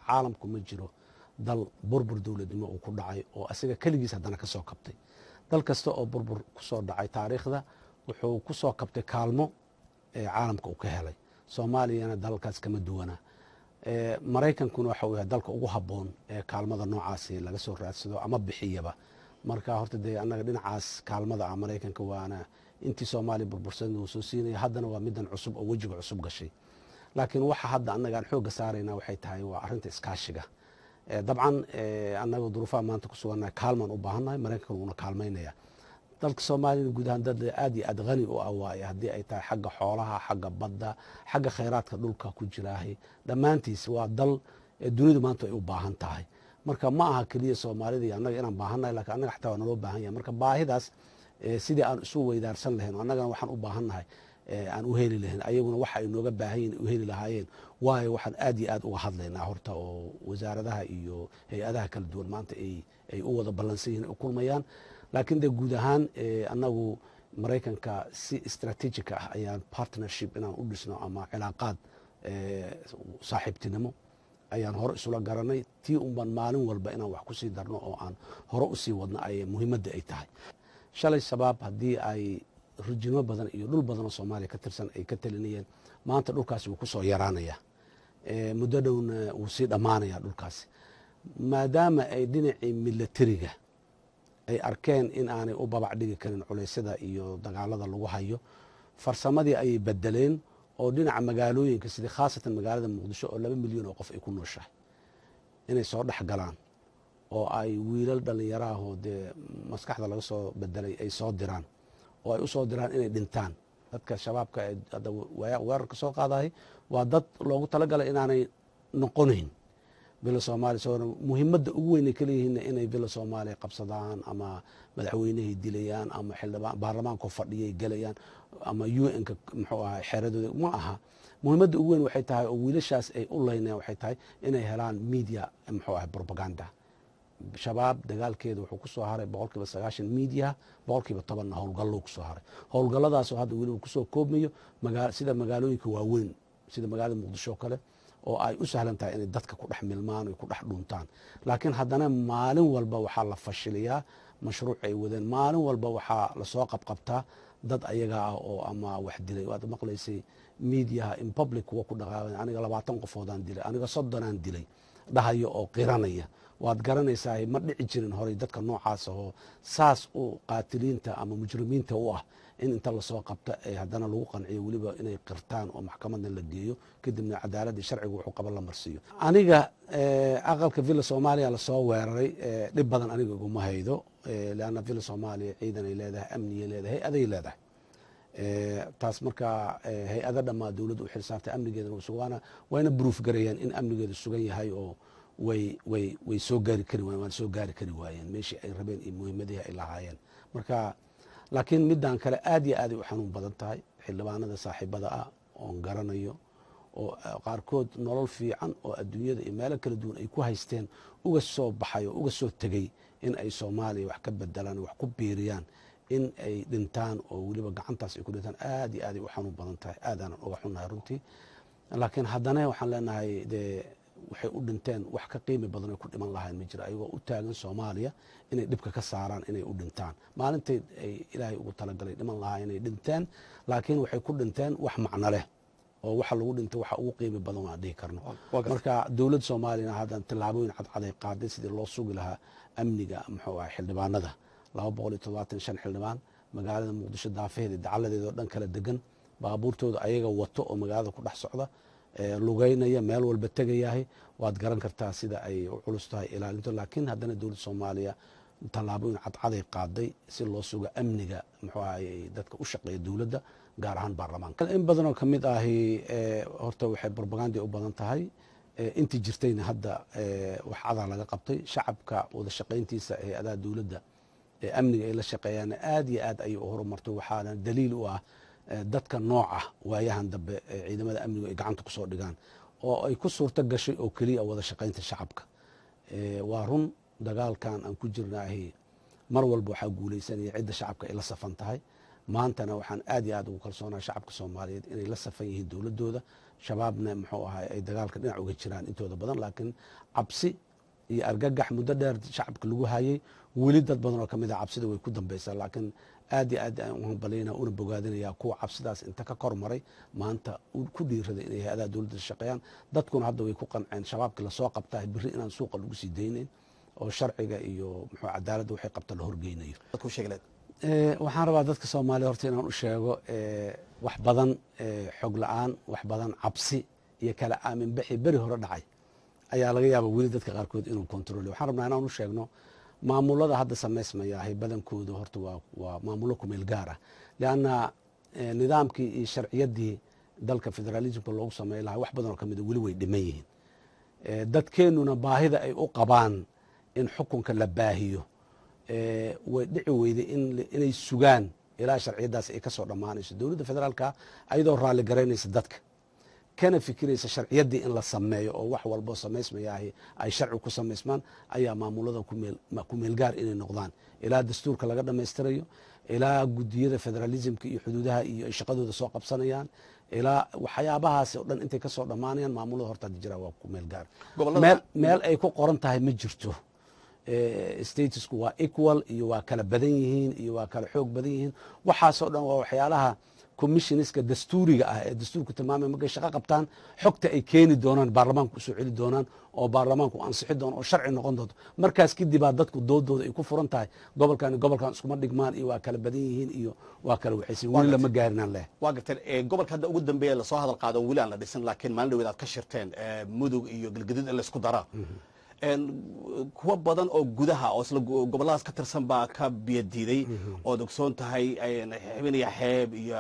Caalamku ma jiro dal burbur dowladnimo uu ku dhacay oo asiga keligiis haddana ka soo kabtay. Dal kasta oo burbur kusoo dhacay taariikhda wuxuu ku soo kabtay kaalmo caalamka uu ka helay. Soomaaliyana dalalkaas kama duwana. Maraykankuna waxa uu yahay dalka ugu habboon ee kaalmada noocaasi laga soo raadsado ama bixiyaba. Marka horta dee annaga dhinacaas kaalmada ah Maraykanka waana intii Soomaaliya burbursan uu soo siinaya, haddana waa midan cusub oo wejiga cusub gashay. Laakiin waxa hadda annaga aan xoogga saarayna waxay tahay waa arrinta iskaashiga. Dabcan annaga duruufaha maanta ku sugannahay kaalmaan u baahannahay, Maraykankana wuuna kaalmaynaya. Dalka Soomaaliyana guud ahaan dad aad iyo aad hani u ah waaye, haddii ay tahay xagga xoolaha, xagga badda, xagga khayraadka dhulka ku jiraahi, dhammaantiis waa dal dunidu maanta ay u baahan tahay. Marka ma aha keliya Soomaalida iyo annaga inaan baahannahay, lakiin annaga xataa waa naloo baahan yahay. Marka baahidaas sidii aan isu weydaarsan lahayn, annagana waxaan u baahannahay aan u heli lahayn, ayaguna waxa ay nooga baahan yihin u heli lahaayeen, waayo waxaan aad iyo aad uga hadlaynaa horta oo wasaaradaha iyo hay-adaha kala duwan maanta ay u wada ballansan yihin, u kulmayaan. Laakiin dee guud ahaan annagu Maraykanka si strategic ah ayaan partnership inaan u dhisno ama cilaaqaad saaxiibtinimo ayaan hore isula garanay. Tii unbaan maalin walba inaan wax kusii darno oo aan hore usii wadno ay muhiimadda ay tahay. Shalay Shabaab haddii ay rijimo badan iyo dhul badan oo Soomaaliya ka tirsan ay ka talinayeen, maanta dhulkaasi wuu kusoo yaraanaya, muddo dhowna wuu sii dhammaanaya dhulkaasi, maadaama ay dhinacii milatariga ay arkeen in aanay u babac dhigi karin culeysyada iyo dagaalada lagu hayo. Farsamadii ayay bedeleen oo dhinaca magaalooyinka, sidii khaasatan magaalada Muqdisho oo 2 milyan oo qof ay ku nooshahay, inay soo dhex galaan oo ay wiilal dhallinyaraahoo dee maskaxda laga soo bedelay ay soo diraan oo ay u soo diraan inay dhintaan. Dadka Shabaabka ee hadda weerarka soo qaadahay waa dad loogu talagalay inaanay noqonayn Villa Soomaaliya. Soo muhiimadda ugu weyn ay kaleeyihiinna inay Villa Soomaaliya qabsadaan ama madaxweynehay dilayaan ama xildhibaan baarlamaanko fadhiyay gelayaan ama UN-ka muxuu ahay xeeradooda ma aha. Muhiimadda ugu weyn waxay tahay oo wiilashaas ay u laynayaan waxay tahay inay helaan media, muxuu ahay, propaganda. Shabaab dagaalkeeda wuxuu ku soo haray 90% media, 10%-na howlgallo kusoo haray. Howlgalladaasoo hadda weliba kusoo koobmayo sida magaalooyinka waaweyn sida magaalada Muqdisho oo kale oo ay u sahlan tahay inay dadka ku dhex milmaan oy ku dhex dhuntaan. Laakiin haddana maalin walba waxaa la fashiliyaa mashruuc ay wadeen, maalin walba waxaa lasoo qabqabtaa dad ayaga ah oo ama wax dilay. Waad maqlaysay mediaha in public kuwa ku dhaqaaqay, "Aniga 20 qofoodaan dilay, aniga 30-aan dilay," dhahayo oo qiranaya. Waad garanaysaa, ma dhici jirin horay dadka noocaas oo saas u qaatiliinta ama mujrimiinta u ah in inta lasoo qabta ee haddana lagu qanciyo weliba inay qirtaan oo maxkamadna la geeyo, kadibna cadaaladii sharciga wuxuu qaba la marsiiyo. Aniga aqalka Villa Soomaaliya lasoo weeraray dhib badan aniga iguma haydo, leanna Villa Soomaaliya ciidan ay leedahay, amniyay leedahay, hay-aday leedahay. Taas markaa hay-ada dhammaa dowladda u xilsaartay amnigeedana sugaana, wayna proof gareeyeen in amnigeedu sugan yahay oo way soo gaari kari waayeen, waana soo gaari kari waayeen meeshii ay rabeen iyo muhiimadihii ay lahaayeen. Marka laakiin middan kale aad iyo aaday u xanuun badan tahay. Xildhibaanada saaxiibada ah oon garanayo oo qaarkood nolol fiican oo adduunyada iyo meelo kala duwan ay ku haysteen uga soo baxay oo uga soo tegey in ay Soomaaliya wax ka bedelaan, wax ku biiriyaan, in ay dhintaan oo weliba gacantaas ay ku dhintaan aad iyo aaday u xanuun badan tahay, aadaanan uga xunnahay runtii. Laakiin haddana waxaan leenahay dee waxay u dhinteen wax ka qiimi badan ay ku dhiman lahayn ma jiro, ayagoo u taagan Soomaaliya inay dhibka ka saaraan inay u dhintaan. Maalintay ay Ilaahay ugu talagalay dhiman lahaa inay dhinteen, laakiin waxay ku dhinteen wax macno leh oo waxa lagu dhintay waxa ugu qiimi badan waan dhihi karno. Marka dowladda Soomaaliyana haddan tallaabooyin cadcaday qaaday sidii loo sugi lahaa amniga, muxuu ahay, xildhibaanada 275 xildhibaan magaalada Muqdisho daafaheeda, dacaladeeda oo dhan kala degan, baabuurtooda ayaga wato oo magaalada ku dhex socda, lugeynaya, meel walba tegayahay. Waad garan kartaa sida ay u culus tahay ilaalinto. Laakiin haddana dowladda Soomaaliya tallaabooyin cadcaday qaaday si loo sugo amniga, muxuu ahay, dadka u shaqeeya dowladda, gaar ahaan baarlamaanka. In badanoo ka mid ahi horta waxay propaganda u badan tahay. Intii jirtayna hadda wax cadaa laga qabtay. Shacabka wada shaqayntiisa hay-adaha dowladda ee amniga ay la shaqeeyaana aad iyo aad ayay u horumartay. Waxaana daliil u ah dadka nooca waayahan dambe ee ciidamada amnigu ay gacanta kusoo dhigaan oo ay ku suurto gashay oo keliya wada shaqaynta shacabka. Waa run, dagaalkan aan ku jirnaahi mar walba waxaa guulaysanaya cidda shacabka ay la safan tahay. Maantana waxaan aad iyo aad ugu kalsoonahay shacabka Soomaaliyeed inay la safan yihiin dowladooda, Shabaabna muxuu ahay ay dagaalka dhinac uga jiraan intooda badan. Laakiin cabsi iyo argagax muddo dheer shacabka lagu hayay, weli dad badan oo kamid a cabsida way ku dambeysaa. Laakiin aad iyo aad aan u hambalyana una bogaadinaya kuwa cabsidaas inta ka kor maray maanta ku dhiirada inay hay-adaha dowladda shaqeeyaan. Dadkuna hadda way ku qanceen Shabaabkii lasoo qabtaa berri inaan suuqa lagu sii daynayn oo sharciga iyo muxuu cadaaladda waxay qabta la horgeynayo. Waxaan rabaa dadka Soomaaliya horta inaan u sheego wax badan xog la-aan, wax badan cabsi iyo kala aamin bixi beri hore dhacay ayaa laga yaaba weli dadka qaarkood inuu control. Waxaan rabnaa inaan u sheegno maamulada hadda samaysmayahay badankoodu horta waa maamullo kumeel gaar ah, lianna nidaamkii iyo sharciyaddii dalka federalismka loogu sameyn lahaa wax badan oo kamida weli way dhiman yihiin. Dadkeennuna baahida ay u qabaan in xukunka la baahiyo way dhici weyday inay sugaan ilaa sharciyaddaas ay ka soo dhammaanayso. Dowladda federaalka ayadoo raalli garaynaysa dadka kana fikiraysa sharciyaddii in la sameeyo oo wax walboo samaysmayaahi ay sharci ku samaysmaan ayaa maamulada ku meelgaar inay noqdaan ilaa dastuurka laga dhammaystirayo, ilaa guddiyada federalismka iyo xuduudaha iyo ay shaqadooda soo qabsanayaan, ilaa waxyaabahaasi oo dhan intay kasoo dhammaanayaan. Maamulada horta hadda jiraa waa ku meelgaar. Meel ay ku qoran tahay ma jirto statesku waa equal iyo waa kala badan yihiin iyo waa kala xoog badan yihiin. Waxaasoo dhan waa waxyaalaha commissionska dastuuriga ah ee dastuurku tilmaamay markay shaqo qabtaan xogta ay keeni doonaan, baarlamaanku usoo celi doonaan oo baarlamaanku ansixi doono oo sharci noqon doonto. Markaas kadibaa dadku doodooda ay ku furan tahay gobolkan iyo gobolkan iskuma dhigmaan iyo waa kala badan yihiin iyo waa kala waxaysan. Weli lama gaarinaan leh. Waa garteen. Gobolka hadda ugu dambeeya lasoo hadal qaado weli aan la dhisin, laakiin maalin dhaweed aad ka shirteen, Mudug iyo Galgaduud in laisku dara, kuwo badan oo gudaha oo isla gobolladaas ka tirsan baa ka biyadiiday ood ogsoon tahay, Xibinaya Xeeb iyo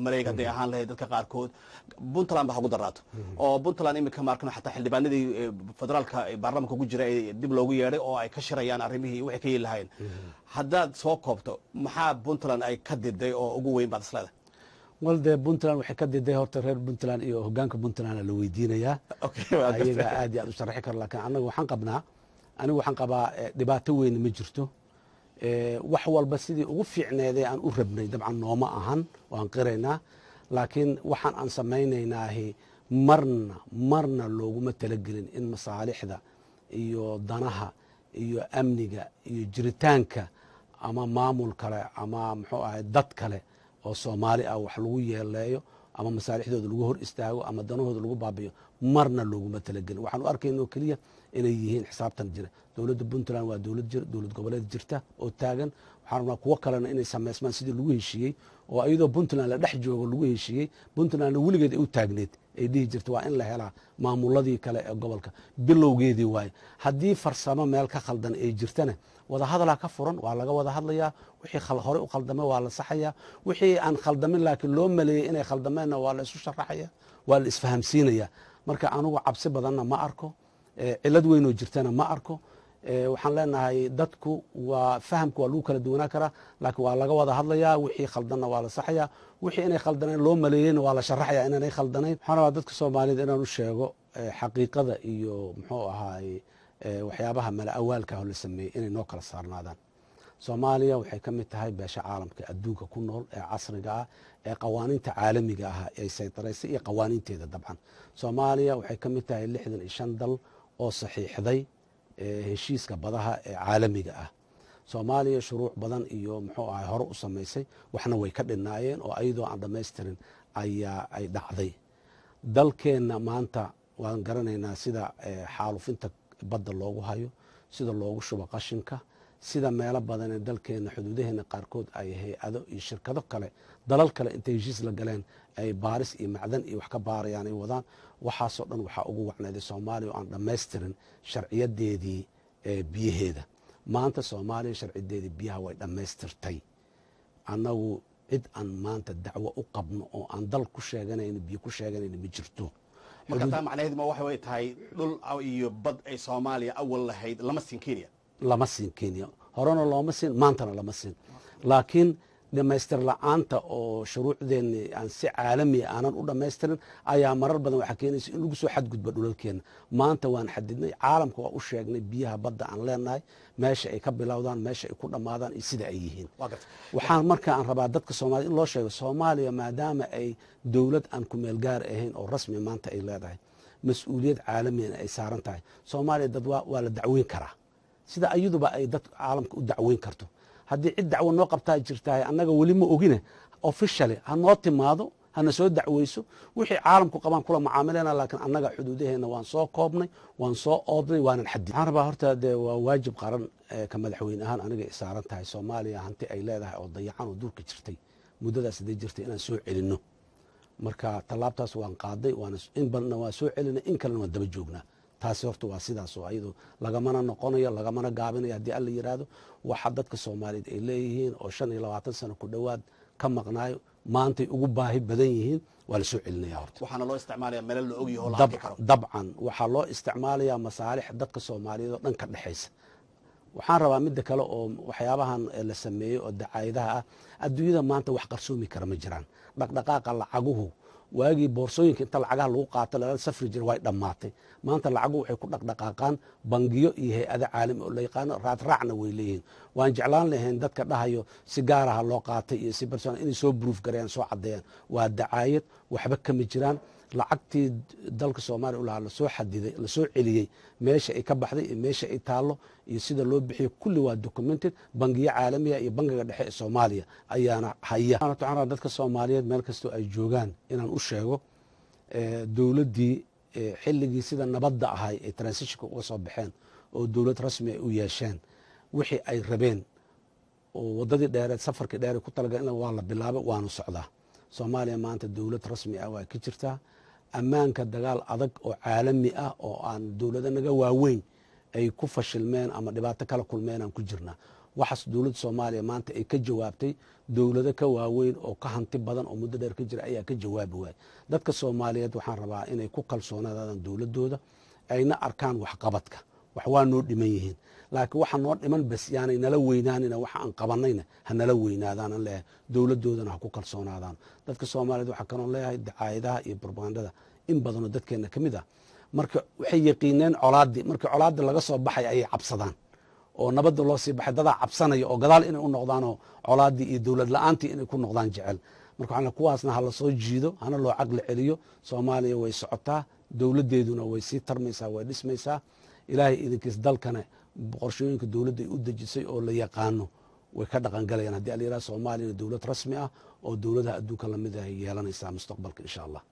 Mareeg hadday ahaan lahayd dadka qaarkood. Puntland ba hagu daraato oo Puntland iminka maarkano xataa xildhibaanadii federaalka baarlamanka ugu jira ee dib loogu yeedhay oo ay ka shirayaan arrimihii waxay ka yeeli lahayn. Haddaad soo koobto, maxaa Puntland ay ka diday oo ugu weyn baad isleedahay? Wal dee, Puntland waxay ka diday horta reer Puntland iyo hogaanka Puntland la weydiinayaa, ayaga aad iyo aad u sharaxi karo. Laakiin anaga waxaan qabnaa, anigu waxaan qabaa dhibaato weyn ma jirto. Wax walba sidii ugu fiicneeday aan u rabnay dabcan nooma ahan, waan qiraynaa. Laakiin waxaan aan samaynaynaahi marna marna looguma talagelin in masaalixda iyo danaha iyo amniga iyo jiritaanka ama maamul kale ama muxuu ahay dad kale oo Soomaali ah wax lagu yeeleeyo ama masaalixdooda lagu hor istaago ama danahooda lagu baabiyo. Marna looguma talagelin. Waxaan u arkayno keliya inay yihiin xisaabtan jira. Dowladda Puntland waa dowlad jir, dowlad goboleed jirta oo taagan. Waxaan rabnaa kuwo kalena inay samaysmaan sidii lagu heshiiyey oo iyadoo Puntland la dhex joogo lagu heshiiyey. Puntlandna weligeed ay u taagneed ay dhihi jirta waa in la helaa maamuladii kale ee gobolka. Bilowgeedii waaye. Haddii farsamo meel ka khaldan ay jirtana wadahadalaa ka furan, waa laga wada hadlayaa. Wixii horey u khaldamay waa la saxayaa, wixii aan khaldamin laakiin loo maleeyey inay khaldameenna waa la isu sharaxaya, waa la isfahamsiinaya. Marka anugu cabsi badanna ma arko, cilad weynoo jirtana ma arko. Waxaan leenahay dadku waa fahamka waa lagu kala duwanaa karaa, laakiin waa laga wada hadlayaa. Wixii khaldanna waa la saxayaa, wixii inay khaldanayn loo maleeyeyna waa la sharaxaya inaanay khaldanayn. Waxaan rabaa dadka Soomaaliyed inaan u sheego xaqiiqada iyo muxuu ahaay waxyaabaha mala awaalka la sameeyey inay noo kala saarnaadaan. Soomaaliya waxay ka mid tahay beesha caalamka adduunka ku nool ee casriga ah ee qawaaniinta caalamiga ah ay saytaraysay iyo qawaaniinteeda. Dabcan Soomaaliya waxay ka mid tahay 65 dal oo saxiixday heshiiska badaha ee caalamiga ah. Soomaaliya shuruuc badan iyo muxuu ahay hore u samaysay, waxna way ka dhinaayeen oo ayadoo aan dhammaystirin ayaa ay dhacday. Dalkeenna maanta waan garanaynaa sida xaalufinta badda loogu hayo, sida loogu shubo qashinka, sida meelo badan ee dalkeenna xuduudaheena qaarkood ay hay-ado iyo shirkado kale, dalal kale intay heshiis la galeen ay baaris iyo macdan iyo wax ka baarayaan ay wadaan. Waxaasoo dhan waxaa ugu wacnaaday Soomaaliya oo aan dhammaystirin sharciyadeedii biyaheeda. Maanta Soomaaliya sharciyadeedii biyaha way dhammaystirtay. Annagu cid aan maanta dacwo u qabno oo aan dal ku sheeganayno, biyo ku sheeganayno ma jirto. Marka taa macnaheedu ma waxa way tahay dhul iyo bad ay Soomaaliya awal lahayd lama siin Kenya? Lama siin Kenya, horena looma siin, maantana lama siin. Laakiin Dhammaystir la-aanta oo shuruucdeenni aan si caalamiya aanan u dhammaystirin ayaa marar badan waxaa keenaysa in lagu soo xadgudbo dhulalkeenna. Maanta waan xadidnay, caalamka waa u sheegnay biyaha badda aan leenahay, meesha ay ka bilowdaan, meesha ay ku dhammaadaan iyo sida ay yihiin. Waxaan marka aan rabaa dadka Soomaliya in loo sheego, Soomaaliya maadaama ay dowlad aan kumeel gaar ahayn oo rasmi maanta ay leedahay, mas-uuliyad caalamiyana ay saaran tahay, Soomaaliya dad waa la dacweyn karaa sida iyaduba ay dad caalamka u dacweyn karto. Haddii cid dacwo noo qabtaa jirtahay, annaga weli ma ogine, officially ha noo timaado, hana soo dacweyso, wixii caalamku qabaan kula macaamilena. Laakiin annaga xuduudaheenna waan soo koobnay, waan soo oodnay, waanan xadid. Waxaan rabaa horta dee waa waajib qaran ka madaxweyne ahaan aniga i saaran tahay, Soomaaliya hanti ay leedahay oo dayacan oo duurka jirtay muddadaas haday jirtay inaan soo celinno. Marka tallaabtaas waan qaaday, waana in badna waan soo celinay, in kalena waan daba joognaa. Taasi horta waa sidaas oo ayadu lagamana noqonayo, lagamana gaabinayo haddii Alla yidhaahdo. Waxa dadka Soomaaliyeed ay leeyihiin oo 25 sano ku dhowaad ka maqnaayo maantay ugu baahi badan yihiin, waa la soo celinaya horta. Waxaana loo isticmaalaya meelo la ogyaho la arki karo. Dabcan, waxaa loo isticmaalayaa masaalix dadka Soomaaliyeed oo dhan ka dhexaysa. Waxaan rabaa midda kale oo waxyaabahan la sameeyey oo dacaayadaha ah, adduunyada maanta wax qarsoomi kara ma jiraan. Dhaqdhaqaaqa lacaguhu, waagii boorsooyinka inta lacagaha lagu qaato lala safri jira way dhammaatay. Maanta lacaguhu waxay ku dhaqdhaqaaqaan bangiyo iyo hay-ado caalami oo la yaqaano, raadraacna way leeyihiin. Waan jeclaan lahayn dadka dhahayo si gaaraha loo qaatay iyo si personal inay soo proof gareeyaan, soo caddeeyaan. Waa dacaayad, waxba kama jiraan. Lacagtii dalka Soomaaliya u lahaa lasoo xadiday, lasoo celiyey, meesha ay ka baxday iyo meesha ay taallo iyo sida loo bixiyo kulli waa documented. Bangiyo caalamiga iyo Bangiga Dhexe ee Soomaaliya ayaana haya. Waxaan rabaa dadka Soomaaliyeed meel kastoo ay joogaan inaan u sheego, dowladdii xilligii sida nabadda ahay ay transitionka uga soo baxeen oo dowlad rasmi ay u yeesheen, wixii ay rabeen oo waddadii dheereed, safarkii dheereed ku talagal waa la bilaabay, waanu socdaa. Soomaaliya maanta dowlad rasmi ah waa ka jirtaa. Ammaanka dagaal adag oo caalami ah oo aan dowlado naga waaweyn ay ku fashilmeen ama dhibaato kala kulmeen aan ku jirnaa. Waxaas dowladda Soomaaliya maanta ay ka jawaabtay, dowlado ka waaweyn oo ka hanti badan oo muddo dheer ka jira ayaa ka jawaabi waayay. Dadka Soomaaliyeed waxaan rabaa inay ku kalsoonaadaan dowladooda, ayna arkaan waxqabadka. Wax waa noo dhiman yihiin, laakiin waxa noo dhiman bas yaanay nala weynaanina, waxa aan qabanayna ha nala weynaadaan aan leeyahay, dowladoodana ha ku kalsoonaadaan dadka Soomaaliyeed. Waxaa kaloo leeyahay dacaayadaha iyo propagandada in badanoo dadkeena ka mid ah, marka waxay yaqiineen colaadii, markii colaadii laga soo baxay ayay cabsadaan oo nabadda loo sii baxay. Dadaa cabsanaya oo gadaal inay u noqdaanoo colaadii iyo dowlad la-aantii inay ku noqdaan jecel. Marka waxaan kuwaasna ha la soo jiido, hana loo caqli celiyo. Soomaaliya way socotaa, dowladdeeduna way sii tarmaysaa, way dhismaysaa, Ilaahay idinkiis. Dalkana qorshooyinka dowladda ay u dejisay oo la yaqaano way ka dhaqangalayaan haddii Alla yiraha. Soomaaliyana dowlad rasmi ah oo dowladaha adduunka lamid ah yeelanaysaa mustaqbalka, insha Allah.